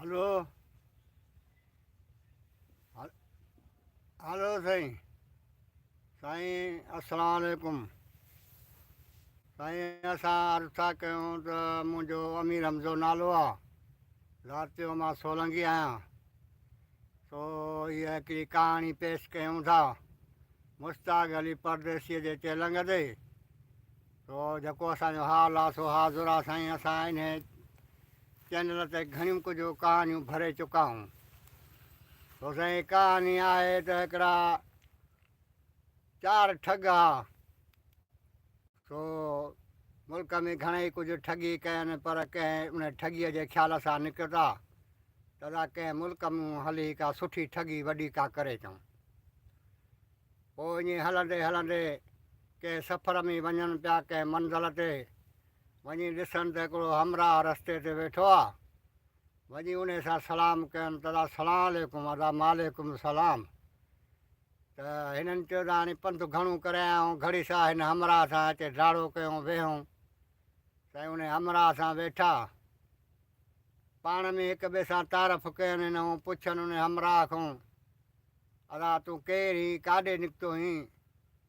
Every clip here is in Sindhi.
هلو هلو سائين سائين السلام عليڪم سائين اسان عرض ٿا ڪيون ته منهنجو امير حمزو نالو آ ذات جو مان سولنگي آهيان سو هيء هڪڙي ڪهاڻي پيش ڪيون ٿا مشتاق علي پرديسيء جي چيلنگ تي. سو جيڪو اسان جو حال آ سو حاضر آ سائين اسان انهي چينل تي گهڻيون ڪجهه ڪهاڻيون ڀري چڪا آهون. سو سائين ڪهاڻي آهي ته هڪڙا چار ٺڳ ها. سو ملڪ ۾ گهڻئي ڪجهه ٺڳي ڪين پر ڪنهن ان ٺڳيء جي خيال سان نڪتا ته ادا ڪنهن ملڪ مون هلي ڪا سٺي ٺڳي وڏي ڪا ڪري اچون. پوء ائين هلندي هلندي ڪنهن سفر ۾ وڃن پيا ڪنهن منزل تي وڃي ڏسن ته هڪڙو همراهه رستي تي ويٺو آ. وڃي انهي سان سلام ڪين ته ادا سلام عليڪم ادا معليڪم سلام. ته هنن چيو ته هاڻي پنڌ گهڻو ڪري آيا آهيون، گهڙي سا هن همراهه سان اچي ڊاڙو ڪيون ويهون. سائين انهي همراهه سان ويٺا. پاڻ ۾ هڪ ٻئي سان تعارف ڪين هنئون پڇن انهي همراهه کان، ادا تون ڪير هين، ڪاڏي نڪتو هين،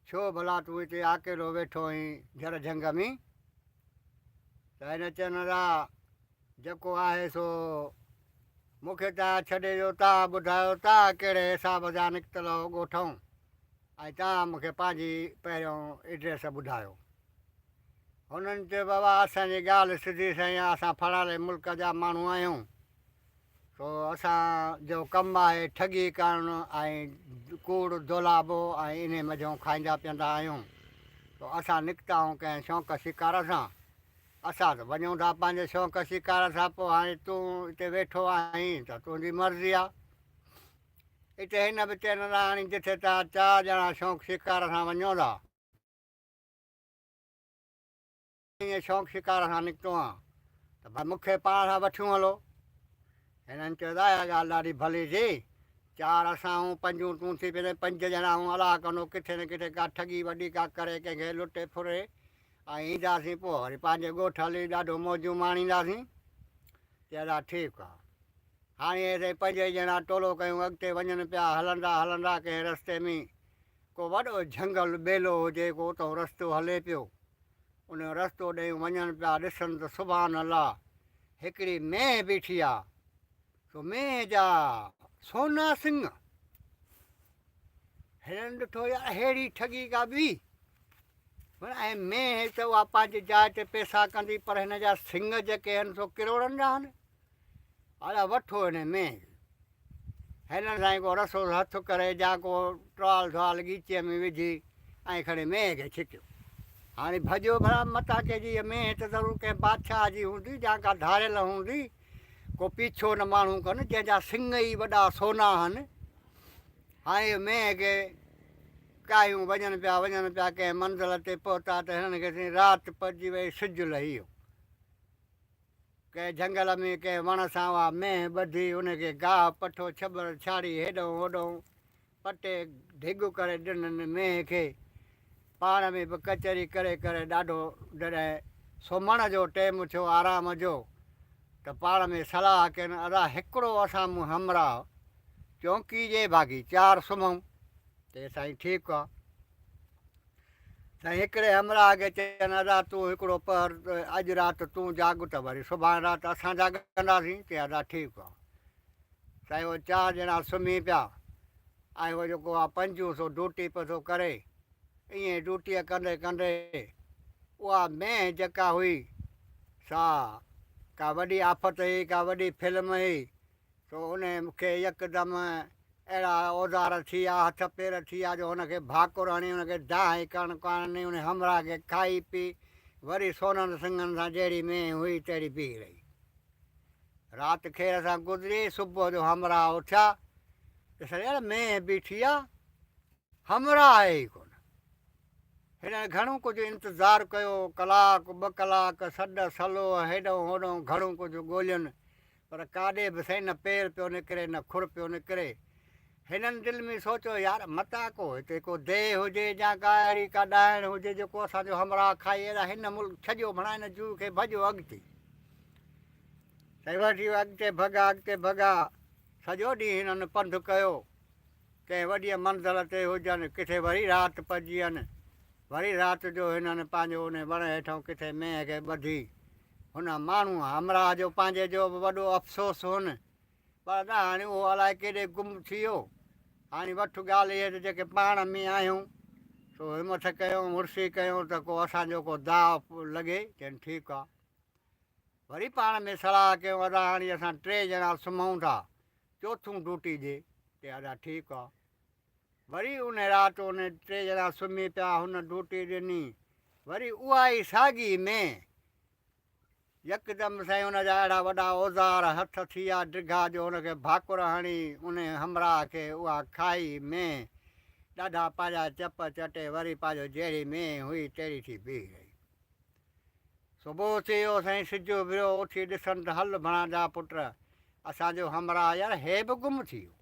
ڇو ڀلا تون هتي آڪيلو ويٺو هين جهر جهنگ ۾؟ ته هن چين ادا جيڪو آهي سو مون کي توهان ڇڏي ڏيو، توهان ٻڌايو توهان ڪهڙي حساب سان نڪتل هئو ڳوٺئون ۽ توهان مون کي پنهنجي پهريون ايڊريس ٻڌايو. هنن چيو بابا اسان جي ڳالهه سڌي سنئين آهي، اسان فلاڻي ملڪ جا ماڻهو آهيون، سو اسان جو ڪم آهي ٺڳي ڪرڻ ۽ ڪوڙ دولابو ۽ انهي منجهئون کائيندا پيئندا آهيون، سو اسان نڪتا آهيون ڪنهن شوق شڪار سان. اسان ته وڃون ٿا پنهنجي شوق شڪار سان، پوء هاڻي تون اتي ويٺو آهين ته تنهنجي مرضي آ. اتي هن به چين ته هاڻي جٿي توهان چار ڄڻا شوق شڪار سان وڃو ٿا، ائين شوق شڪار سان نڪتو آهان ته ڀلا مون کي پاڻ سان وٺيون هلو. هنن چيو ته اها ڳالهه ڏاڍي ڀلي ٿي، چار اسان آهون، پنجون تون ٿي پوندين، پنج ڄڻا آهون، الله ڪندو ڪٿي نه ڪٿي ڪا ٺڳي وڏي ڪا ڪري ڪنهن کي لٽي ڦري ۽ اينداسين پوء وري پنهنجي ڳوٺ هلي ڏاڍو موجون ماڻينداسين. چي ادا ٺيڪ آ. هاڻي اهي سائين پنجئي ڄڻا ٽولو ڪيون اڳتي وڃن پيا. هلندا هلندا ڪنهن رستي ۾ ڪو وڏو جهنگل ٻيلو هجي ڪو اتئون رستو هلي پيو. ان رستو ڏيئي وڃن پيا ڏسن ته سبحان الله هڪڙي مينهن بيٺي آ. سو مينهن جا سونا سڱ. هنن ڏٺو يار ههڙي ٺڳي ڪا ٻي. ۽ مينهن ته اها پنهنجي جاء تي پئسا ڪندي پر هن جا سڱ جيڪي آهن سو ڪروڙن جا آهن. اڙا وٺو هن مينهن کي. هنن سائين ڪو رسو هٿ ڪري جا ڪو ٽوال ڌوال ڳيچيء ۾ وجهي ۽ کڻي مينهن کي ڇڪيو. هاڻي ڀڄيو ڀلا متان ڪنهن جي هيء مينهن ته ضرور ڪنهن بادشاهه جي هوندي جا ڪا ڌاريل هوندي. ڪو پيڇو نه ماڻهو ڪن جنهن جا سڱ ئي وڏا سونا آهن. هاڻي مينهن کي ڪاهيون وڃن پيا وڃن پيا ڪنهن منزل تي پهتا ته هنن کي سائين رات پئجي وئي سج لهي ويو. ڪنهن جهنگل ۾ ڪنهن وڻ سان اها مينهن ٻڌي ان کي گاهه پٺو ڇٻر ڇاڙي هيڏئون هوڏئون پٽي ڍڳ ڪري ڏنن مينهن کي. پاڻ ۾ به ڪچهري ڪري ڪري ڏاڍو جڏهن سمهڻ جو ٽيم ٿيو آرام جو ته پاڻ ۾ صلاح ڪين ادا هڪڙو اسان مون همراهه چونڪي جي باقي چار سمهون. چي سائين ٺيڪ آ. سائين هڪڙي همراهه کي چين ادا تون هڪڙو پهر اڄ رات تون جاڳ ته وري سڀاڻي رات اسان جاڳنداسين. چي ادا ٺيڪ آ. سائين اهي چار ڄڻا سمهي پيا ۽ اهو جيڪو آ پنجون سو ڊوٽي پيو ٿو ڪري. ائين ڊوٽيء ڪندي ڪندي اها مينهن جيڪا هئي سا ڪا وڏي آفت هئي ڪا وڏي فلم هئي سو انهيء مون کي يڪدم اهڙا اوزار ٿي ويا، هٿ پير ٿي ويا جو هن کي ڀاڪر هڻي، هن کي دانهن ڪرڻ ڪانه ڏني، انهيء همراهه کي کائي پي وري سونن سڱن سان جهڙي مينهن هئي تهڙي بيهي رهي. رات خير سان گذري، صبح جو همراهه اٿيا، ڏسن يار مينهن بيٺي آ، همراهه آهي ئي ڪونه. هنن گهڻو ڪجهه انتظار ڪيو، ڪلاڪ، ٻه ڪلاڪ، سڏ سلوهه، هيڏئون هوڏئون گهڻو ڪجهه ڳولين، پر ڪاڏي به سائين نه پير پيو نڪري نه کر پيو نڪري. هنن دل ۾ سوچيو يار متان ڪو هتي ڪو ديهه هجي يا ڪا اهڙي ڪا ڏائڻ هجي جيڪو اسان جو همراهه کائي اهڙا هن ملڪ ڇڏيو ڀڻا هن جوء کي ڀڄو اڳتي. سائين وٺي اڳتي ڀڳا اڳتي ڀڳا، سڄو ڏينهن هنن پنڌ ڪيو. ڪنهن وڏيء منزل تي هجن، ڪٿي وري رات پئجين. وري رات جو هنن پنهنجو انهي وڻ هيٺئون ڪٿي مينهن کي ٻڌي. هن ماڻهوء همراهه جو پنهنجي جو به وڏو افسوس هن. پر ادا هاڻي اهو الائي ڪيڏي گم ٿي ويو. هاڻي وٺ ڳالهه اهي ته جيڪي پاڻ ۾ آهيون، سو همٿ ڪيون، مڙسي ڪيون ته ڪو اسان جو ڪو داء لڳي. چين ٺيڪ آ. وري پاڻ ۾ صلاح ڪيون ادا هاڻي اسان ٽي ڄڻا سمهون ٿا، چوٿون ڊوٽي ڏي. چي ادا ٺيڪ آ. وري ان رات ان ٽي ڄڻا سمهي پيا، هن ڊوٽي ڏني. وري اها ئي ساڳي مينهن. يڪدم سائين ان جا اهڙا وڏا اوزار هٿ ٿي ويا ڊگها جو هن کي ڀاڪر هڻي ان همراهه کي اها کائي مينهن ڏاڍا پنهنجا چپ چٽي وري پنهنجو جهڙي مينهن هئي تهڙي ٿي بيهي رهي. صبح ٿي ويو سائين سج اڀريو اٿي ڏسن ته هل ڀڻا جا پٽ اسان جو همراهه يار هي به گم ٿي ويو.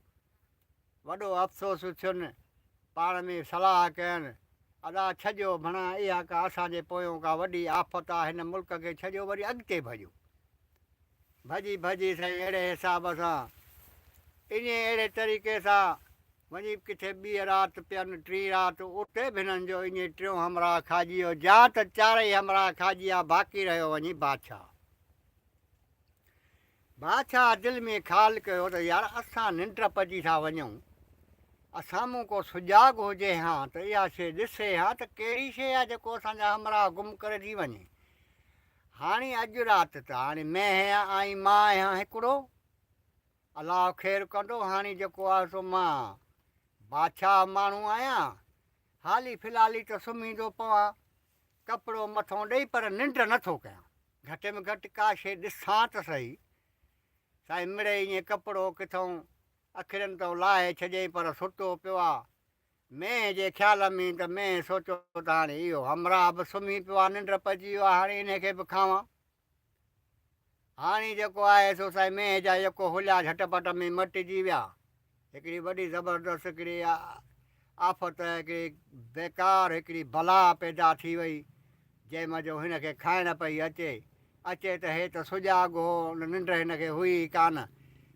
وڏو افسوس ٿين، پاڻ ۾ صلاح ڪين، ادا ڇڏيو ڀڻا اها ڪا اسان جي پويون ڪا وڏي آفت آ، هن ملڪ کي ڇڏيو وري اڳتي ڀڄو. ڀڄي ڀڄي سائين اهڙي حساب سان انهي اهڙي طريقي سان وڃي ڪٿي ٻيء رات پين، ٽين رات اتي به هنن جو انهي ٽيون همراهه کاڄي ويو، جا ته چارئي همراهه کاڄي ويا باقي رهيو وڃي بادشاهه. بادشاهه دل ۾ خيال ڪيو ته يار اسان ننڊ پئجي ٿا وڃون، اسان مون ڪو سجاڳ هجي هان ته اها شيء ڏسي ها ته ڪهڙي شيء آهي جيڪو اسان جا همراهه گم ڪري ٿي وڃي. هاڻي اڄ رات ته هاڻي مينهن آهي ۽ مان آهيان هڪڙو. الله خير ڪندو، هاڻي جيڪو آهي سو مان بادشاهه ماڻهو آهيان، حالي في الحالي ته سمهي ٿو پوان، ڪپڙو مٿئون ڏئي پر ننڊ نٿو ڪيان. گهٽ ۾ گهٽ ڪا شيء ڏسان ته سهي. سائين مڙئي ائين ڪپڙو ڪٿئون اکرين تئون لاهي ڇڏيائين پر ستو پيو آ. مينهن جي خيال ۾ ته مينهن سوچيو ته هاڻي اهو همراهه به سمهي پيو آ، ننڊ پئجي ويو آ، هاڻي انهي کي به کاوان. هاڻي جيڪو آهي سو سائين مينهن جا يڪو هليا جهٽ پٽ ۾ مٽجي ويا. هڪڙي وڏي زبردست هڪڙي آفت هڪڙي بيڪار هڪڙي بلا پيدا ٿي وئي جنهن مان جو هن کي کائڻ پئي اچي. اچي ته هي ته سجاڳ هو ننڊ هن کي هئي ئي ڪانه.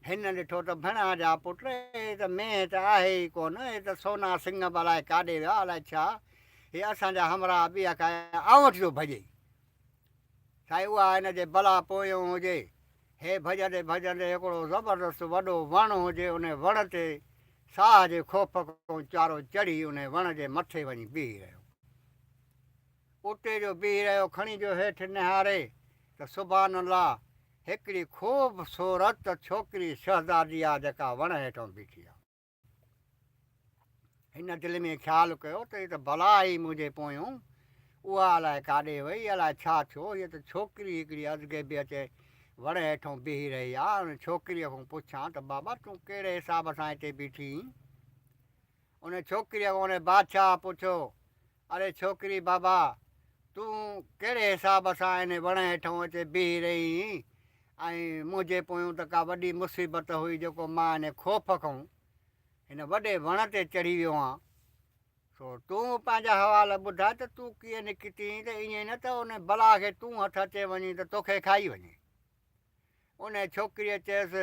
هن ڏٺو ته ڀڻا جا پٽ هي ته مينهن ته آهي ئي ڪونه هي ته سونا سڱ به الائي ڪاڏي ويا الائي ڇا هي اسان جا همراهه ٻيا کائي آئون وٺي ٿو ڀڄي. سائين اها هن جي بلا پويون هجي. هي ڀڄندي ڀڄندي هڪڙو زبردست وڏو وڻ هجي انهي وڻ تي ساهه جي خوف کان چارو چڙهي انهي وڻ جي مٿي وڃي بيهي رهيو. اتي جو بيهي رهيو کڻي جو هيٺ نهاري ته سبحان الله هڪڙي خوبصورت ڇوڪري شهزادي آ جيڪا وڻ هيٺئون بيٺي آ. هن دل ۾ خيال ڪيو ته هيء ته بلا آئي منهنجي پويون، اها الائي ڪاڏي وئي، الائي ڇا ٿيو، هيء ته ڇوڪري هڪڙي ازغيبي اچي وڻ هيٺئون بيهي رهي آ، ان ڇوڪريء کان پڇان ته بابا تون ڪهڙي حساب سان هتي بيٺي آهين؟ ان ڇوڪريء کان ان بادشاهه پڇيو، اڙي ڇوڪري بابا، تون ڪهڙي حساب سان ان وڻ هيٺئون اچي بيهي رهي آهين؟ ۽ منهنجي پويون ته ڪا وڏي مصيبت هئي جيڪو مان ان خوف کان هن وڏي وڻ تي چڙهي ويو هان. سو تون به پنهنجا حوال ٻڌاء ته تون ڪيئن نڪتين ته ائين نه ته ان بلا کي تون هٿ اچي وڃين ته توکي کائي وڃي. انهيء ڇوڪريء چيس،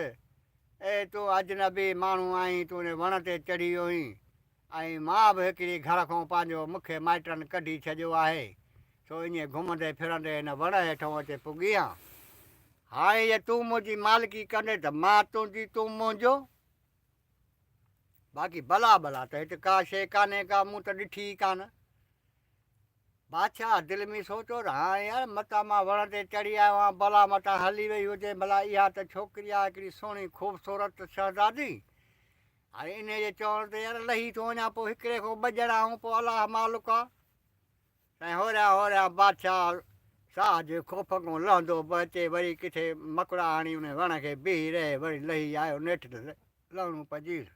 اي تون اجنبي ماڻهو آهين، تون ان وڻ تي چڙهي ويو هئين ۽ مان به هڪڙي گهر کان پنهنجو مون کي مائٽن ڪڍي ڇڏيو آهي، سو ائين گهمندي ڦرندي هن وڻ هيٺئون اچي پڳي هان. هاڻي جي تون منهنجي مالڪي ڪندين ته مان تنهنجي، تون منهنجو. باقي بلا بلا ته هت ڪا شيء ڪانهي ڪا، مون ته ڏٺي ئي ڪانه. بادشاهه دل ۾ سوچيو ته هاڻي يار متان مان وڻ تي چڙهي آيو آهيان، بلا متان هلي وئي هجي، ڀلا اها ته ڇوڪري آهي هڪڙي سهڻي خوبصورت شهزادي، هاڻي انهيء جي چوڻ تي يار لهي ٿو وڃان، پوء هڪڙي کان ٻه ڄڻا آهيون، پوء الله مالڪ آ. سائين هوريان هوريان بادشاهه ساهه جي خوف کان لهندو به اچي وري ڪٿي مڪڙا هڻي انهي وڻ کي بيهي رهي وري لهي آيو نيٺ ته لهڻو پئجيس.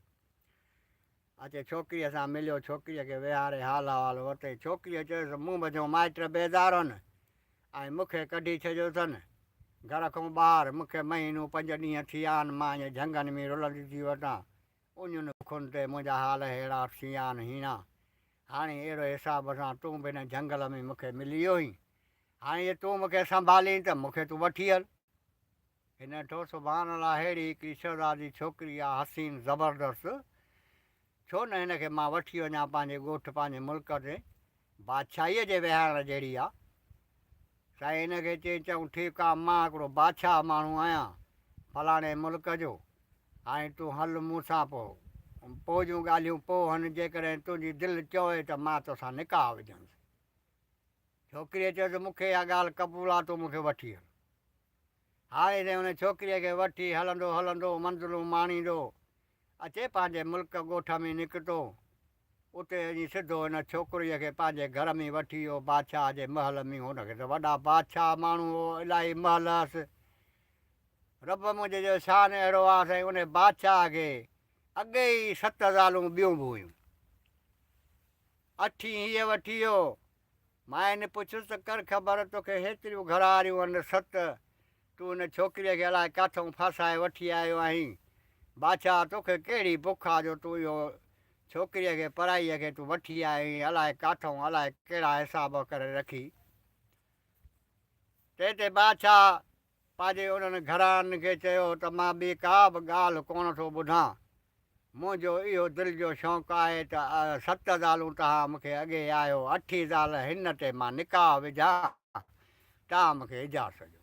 اچي ڇوڪريء سان مليو، ڇوڪريء کي ويهاري حال احوال ورتائين. ڇوڪريء چيس، مون منهنجو مائٽ بيزار هن ۽ مون کي ڪڍي ڇڏيو اٿن گهر کان ٻاهر. مون کي مهينو پنج ڏينهن ٿيا آهن، مان ائين جهنگن ۾ رلندي ٿي وتان. اڃن بکن تي منهنجا حال ههڙا ٿيا آهن هيڻا. هاڻي اهڙو حساب سان تون به هن جهنگل ۾ مون کي ملي ويو هئين. هاڻي جي تون مون کي سنڀالين ته مون کي تون وٺي هل. هن ڏٺو سبحان الله ههڙي هڪڙي شهزادي ڇوڪري آ حسين زبردست ڇو نه هن کي مان وٺي وڃان پنهنجي ڳوٺ پنهنجي ملڪ تي بادشاهيء جي ويهارڻ جهڙي آ. سائين هن کي چئين چئون ٺيڪ آ مان هڪڙو بادشاهه ماڻهو آهيان فلاڻي ملڪ جو هاڻي تون هل مون سان پوء پوء جون ڳالهيون پوء هن جيڪڏهن تنهنجي دل چوي ته مان توسان نڪاح وجهندس. ڇوڪريء چيو ته مون کي اها ڳالهه قبول آ تون مون کي وٺي هل. هاڻي سائين ان ڇوڪريء کي وٺي هلندو هلندو منزلون ماڻيندو اچي پنهنجي ملڪ ڳوٺ ۾ نڪتو. اتي وڃي سڌو هن ڇوڪريء کي پنهنجي گهر ۾ وٺي ويو بادشاهه جي محل ۾. هن کي ته وڏا بادشاهه ماڻهو هو، الاهي محل هئس. رب منهنجي جو شان اهڙو آ سائين ان بادشاهه کي اڳي ئي ست زالون ٻيون به هيون. اٺين هيء وٺي ويو. مائن پڇيس ته ڪر خبر توکي هيتريون گهراريون هن ست، تون هن ڇوڪريء کي الائي ڪاٿئون ڦاسائي وٺي آيو آهين. بادشاهه توکي ڪهڙي بک آ جو تون اهو ڇوڪريء کي پرائيء کي تون وٺي آيو آهين، الائي ڪاٿئون الائي ڪهڙا حساب ڪري رکي. تنهن تي بادشاهه پنهنجي انهن گهراڻن کي چيو ته مان ٻي ڪا به ڳالهه ڪونه ٿو ٻڌان. منهنجو اهو دل جو شوق آهي ته ست زالون توهان مون کي اڳي آهيو، اٺين زال هن تي مان نڪاح وجهان، توهان مون کي اجازت ڏيو.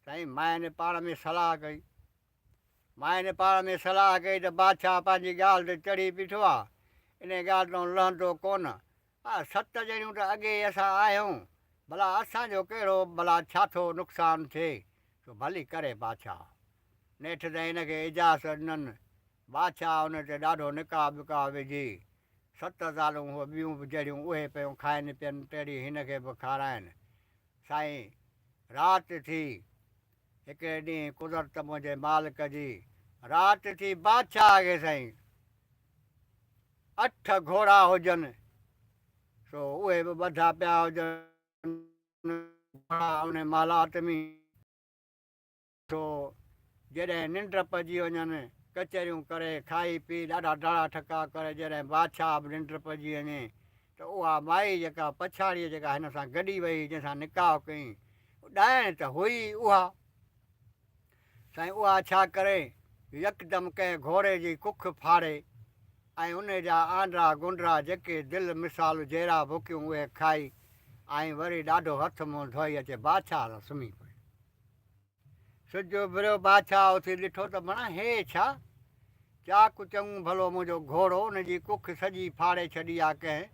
سائين ماين پاڻ ۾ صلاح ڪئي. ماين پاڻ ۾ صلاح ڪئي ته بادشاهه پنهنجي ڳالهه تي چڙهي بيٺو آهي، انهيء ڳالهه تان لهندو ڪونه. ها ست ڄڻيون ته اڳي ئي اسان آهيون، ڀلا اسان جو ڪهڙو ڀلا ڇا ٿو نقصان ٿئي، سو ڀلي ڪري بادشاهه. نيٺ ته هن کي اجازت ڏنن. بادشاهه ان تي ڏاڍو نڪاح ٻڪاح وجهي، ست زالون هو ٻيون به جهڙيون اهي پيون کائن پين تهڙي هن کي به کارائن. سائين رات ٿي، هڪڙي ڏينهن قدرت منهنجي مالڪ جي، رات ٿي بادشاهه کي سائين اٺ گهوڙا هجن، سو اهي به ٻڌا پيا هجن گهوڙا انهي محلات ۾. سو جڏهن ننڊ پئجي وڃن، ڪچهريون ڪري، کائي پي، ڏاڍا ڊاڙا ٺڪا ڪري، جڏهن بادشاهه به ننڊ پئجي وڃي ته اها مائي جيڪا پڇاڙيء جيڪا هن سان گڏي وئي، جنهن سان نڪاح ڪيائين، ڏائڻ ته هئي اها. سائين اها ڇا ڪري، يڪدم ڪنهن گهوڙي جي ڪک ڦاڙي ۽ ان جا آنڊرا گونڊرا جيڪي دل مثال جيرا بڪيون اهي کائي ۽ وري ڏاڍو هٿ منهن ڌوئي اچي بادشاهه سان سمهي پئي. سج اڀريو، بادشاهه اٿي ڏٺو ته بڻا هي ڇا؟ چاڪ چڱو ڀلو منهنجو گهوڙو ان جي ڪک سڄي ڦاڙي ڇڏي آ ڪنهن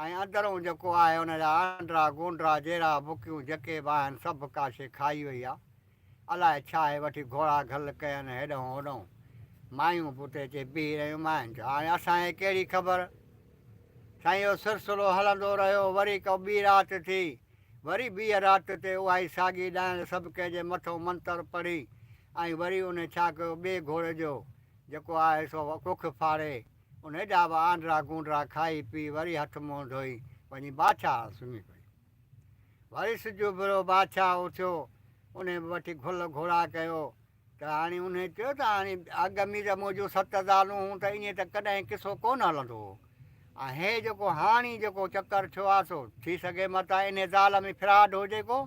۽ اندرئون جيڪو آهي ان جا آنڊرا گونڊرا جيرا بڪيون جيڪي به آهن سڀ ڪا شيء کائي وئي آ. الائي ڇا آهي وٺي گهوڙا گهل ڪين هيڏانهن هوڏانهن. مايون به اتي اچي بيهي رهيون ماين چيو هاڻي اسان کي ڪهڙي خبر. سائين اهو سلسلو هلندو رهيو وري ڪا ٻي رات ٿي. وري ٻيء رات تي اها ئي ساڳي ڏائڻ سڀ ڪنهن جي مٿئون منتر پڙهي ۽ وري انهي ڇا ڪيو ٻئي گهوڙي جو جيڪو آهي سو ڪک ڦاڙي انهي جا به آنڊرا گونڊرا کائي پي وري هٿ منهن ڌوئي وڃي بادشاهه سان سمهي پئي. وري سج اڀريو بادشاهه اٿيو انهي به وٺي گهل گهوڙا ڪيو ته هاڻي انهي چيو ته هاڻي اڳ ۾ ته منهنجون ست زالون هون ته ائين ته ڪڏهن قصو ڪونه هلندو هو ۽ هي جيڪو هاڻي جيڪو چڪر ٿيو آهي سو ٿي سگهي متان انهي زال ۾ فراڊ هجي ڪو.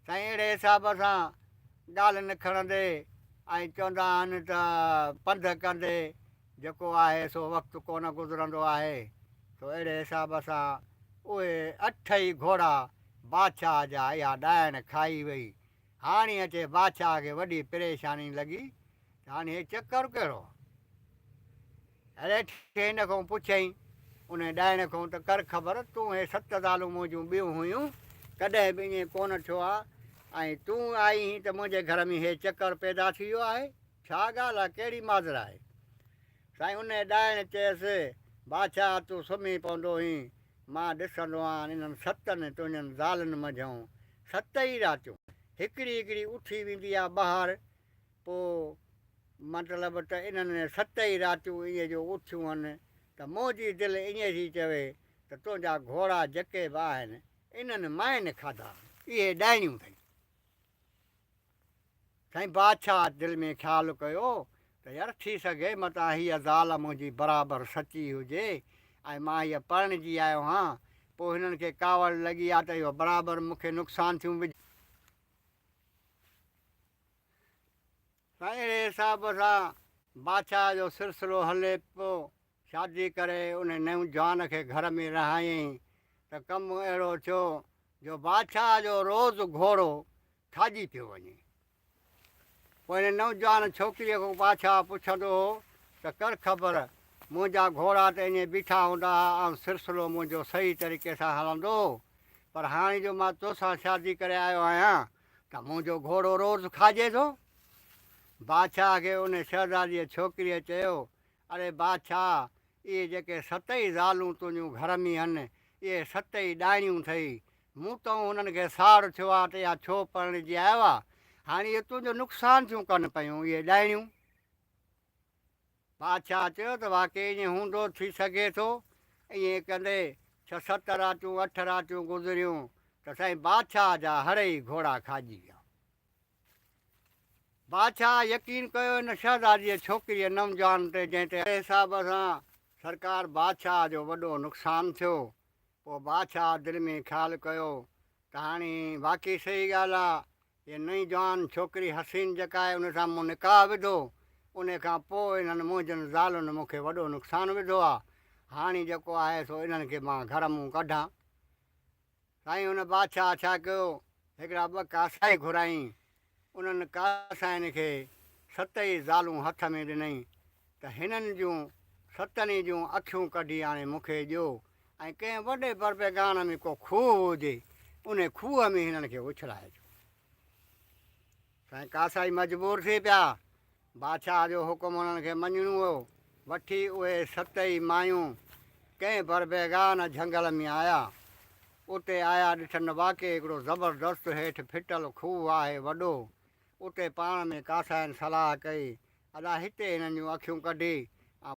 سائين اهڙي حساب سان ڳالهه نه کڻندي ۽ چوندا آهن ته پنڌ ڪندي جيڪو آهي سو وقت ڪونه گذرندو آهي سو اهڙي حساب سان اهي اٺ ئي گهوڙا بادشاهه جا اها ڏائڻ کائي وئي هاڻي اچي بادشاهه کي وڏي پريشاني لڳي ته هاڻي هي چڪر ڪهڙو؟ هيٺ هن کان پڇيائين، انهي ڏائڻ کان ته ڪر خبر، تون هي ست زالون منهنجون ٻيون هيون، ڪڏهن به ائين ڪونه ٿيو آ ۽ تون آئي هين ته منهنجي گهر ۾ هي چڪر پيدا ٿي ويو آهي، ڇا ڳالهه آ، ڪهڙي ماجرا آهي؟ سائين انهي ڏائڻ چيس، بادشاهه تون سمهي پوندو هين، مان ڏسندو آهيان انهن ستن تنهنجن زالن منجهئون ست ئي راتيون هڪڙي هڪڙي اٿي ويندي آ ٻاهر، پوء مطلب ته انهن ست ئي راتيون ائين جو اٿيون هن ته منهنجي دل ائين ٿي چوي ته تنهنجا گهوڙا جيڪي به آهن انهن ماين کاڌا آهن، اهي ڏائڻيون اٿئي. سائين بادشاهه دل ۾ خيال ڪيو ته يار ٿي سگهي متان هيء زال منهنجي برابر سچي هجي ۽ مان هيء پرڻجي آيو هان، پوء هنن کي ڪاوڙ لڳي آ ته اهو برابر مون کي نقصان ٿيون وجهن. سائين اهڙي حساب سان بادشاهه جو سلسلو هلي پيو. شادي ڪري ان نوجوان کي گهر ۾ رهايائين ته ڪم اهڙو ٿيو جو بادشاهه جو روز گهوڙو کاڄي پيو وڃي. پوء ان نوجوان ڇوڪريء کان بادشاهه پڇندو هو ته ڪر خبر، منهنجا گهوڙا ته ائين بيٺا هوندا ها ۽ سلسلو منهنجو صحيح طريقي سان هلندو هو، پر هاڻي جو مان توسان شادي ڪري آيو آهيان ته منهنجو گهوڙو روز کاڄي ٿو. بادشاهه کي ان شهزاديء ڇوڪريء چيو، اڙي بادشاهه! اهي جيڪي ستئي زالون تنهنجون گهر ۾ هن، اهي ستئي ڏائڻيون ٿئي. مون تئون هنن کي ساڙ ٿيو آ ته اها ڇو پرڻجي آيو آ. هاڻي اهي تنهنجو نقصان ٿيون ڪن پيون، اهي ڏائڻيون. بادشاهه چيو ته واقعي ائين هوندو، ٿي سگهي ٿو. ائين ڪندي ڇهه ست راتيون، اٺ راتيون گذريون ته سائين بادشاهه جا هڙئي گهوڙا کاڄي ويا. بادشاهه يقين ڪيو ان شهزاديء ڇوڪريء نوجوان تي جنهن تي حساب سان سرڪار بادشاهه جو وڏو نقصان ٿيو. پوء بادشاهه دل ۾ خيال ڪيو ته هاڻي واقعي صحيح ڳالهه آ، هيء نئين جوان ڇوڪري حسين جيڪا آهي ان سان مون نڪاح وڌو، ان کان پوء انهن منهنجن زالن مون کي وڏو نقصان وڌو آ، هاڻي جيڪو آهي سو انهن کي مان گهر مون ڪڍان. سائين ان بادشاهه ڇا ڪيو، هڪڙا ٻه ڪاسائي گهرائين، انهن ڪاسائين کي ست ئي زالون هٿ ۾ ڏنائين ته هنن جون ستن ئي جون اکيون ڪڍي آڻي مون کي ڏيو ۽ ڪنهن وڏي بربيگان ۾ ڪو کوهه هجي، انهي کوهه ۾ هنن کي اڇلائجو. سائين ڪاسائي مجبور ٿي پيا. بادشاهه جو حڪم انهن کي مڃڻو هو. وٺي اهي ست ئي مايون ڪنهن بربيگان جهنگل ۾ آيا. اتي آيا ڏٺن واقعي هڪڙو زبردست هيٺ ڦٽل کوهه آهي وڏو. اتي پاڻ ۾ ڪاسائين صلاح ڪئي، ادا هتي هنن جون اکيون ڪڍي.